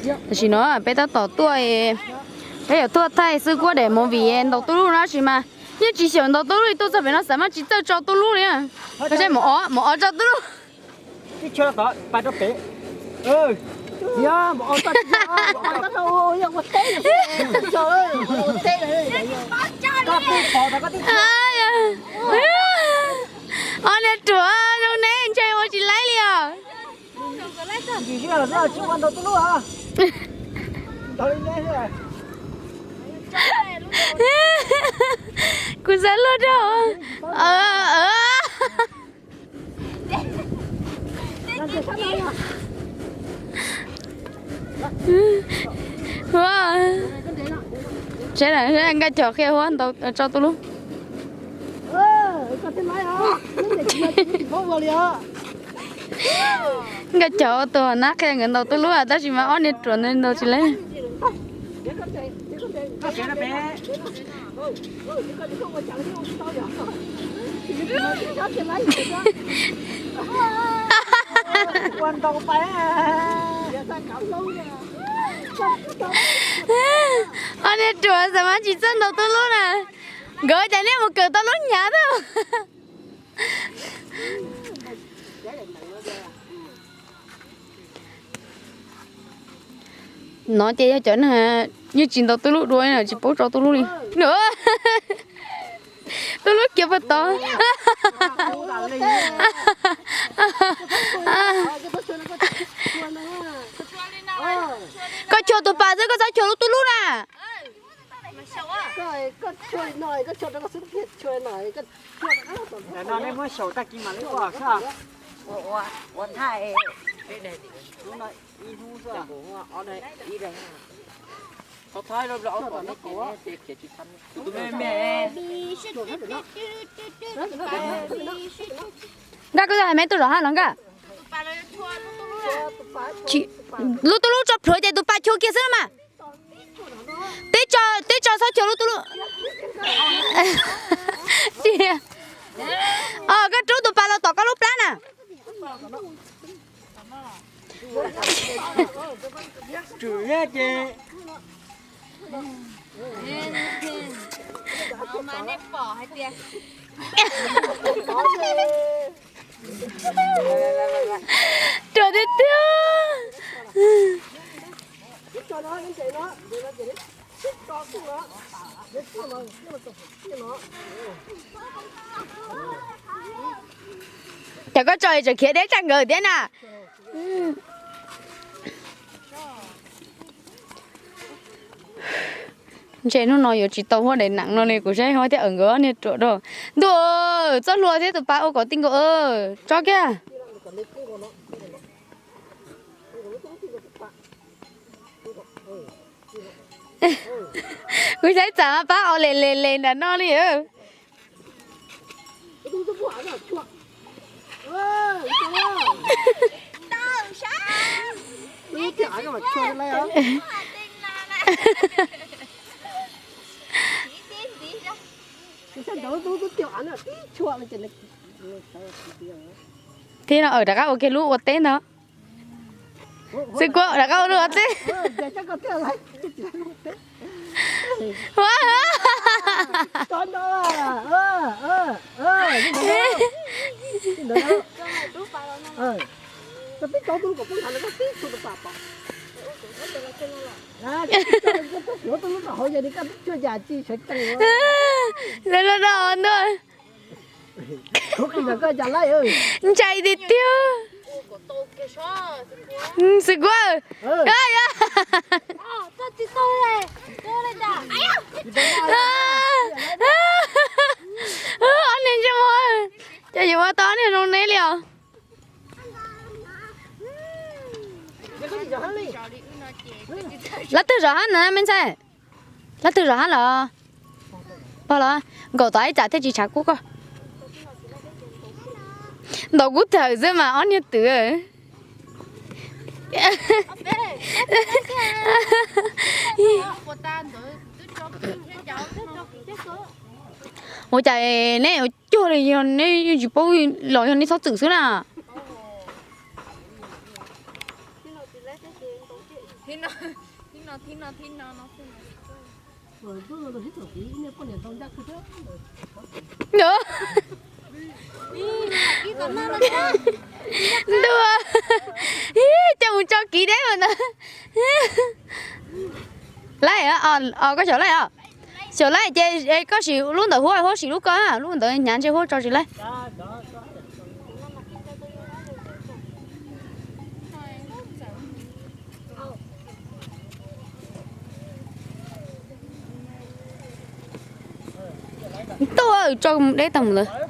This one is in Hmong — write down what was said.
Tam sim no peb tab tom tuaj, peb yuav tuaj thaij xwb kuab daim movie ntaus tub lub no tab sis mas yeej tsis xyaum ntaus tub lub li, tuaj txog pem no xav mas tsis txawj tso tub lub li. Koj saib maum ob, maum ob tso tub lub. Ob niag ruam zoo ne ntshai ua tsis laib li os. Kuv xav luaj rau. Huab, saib nkaj cov qhia huab ntaus tso tub lub. Nkaj cov tus nab qhia nkawd ntaus tub lub tab sis mas ob niag ruam ntawd ntaus tsis laib. Ob niag ruam xav mas tsis txawj ntaus tub lub na. Nkawd cas nej mus kawm tau lub hnyav thiab. No ces yog cov neeg yeej tsis ntaus tub lub dua, tsis paub tso tub lub li. Tub lub kiag puag tod. Koj chua tus pas xwb, koj txhob chua lub tub lub na. Nkaj, koj hais me tub zov hab los nkaj. Lub tub lub tso plhuav ces tus pas chua kiag xwb mas. Tib tso txhob chua lub tub lub. Koj rub tus pas los tom koj lub plab na. Ruam tiag tiag. Cov koj tso tseem khiav deb tshaj nkawd thiab na. Ntshe hnub no yuav tsis tau huab daim neem no li, kuv saib huab thiab awm nkawd ob niag ruam rau. Ntuj, txoj hlua thiab tus pas ua kom ti nkaus, tso kiag. Kuv saib tsam mas pab o le le le nram no li. Thiab no rov qab ua kiag lub ua teb ntag. Xwb kuab rov qab ua lub ua teb. Lawv los no ntuj. Ntshai tiag tiag. Xwb kuab. Ob niag ntsej muag, cas yuav ua tau ob niag zoo ne li os. Leej twg zov hab no me ntxhais? Leej twg zov hab los? Pog los? Nkaum tod ib tsam thiaj tsis tshav kub koj. Ntaus kub thawm xwb mas ob niag twm. Ua cas neb ua cuag li, yog neb tsis paub los yog neb txhob txwm xwb na. Ntuj, coj mus tso kiv deb ntawd. Laij, koj xyaum laij os. Xyaum laij ces koj sim lub ntawm huab, huab sim lub koj, lub ntawd hnyav ntshe huab tso tsis laij. Tuaj tso deb tag mus lawm.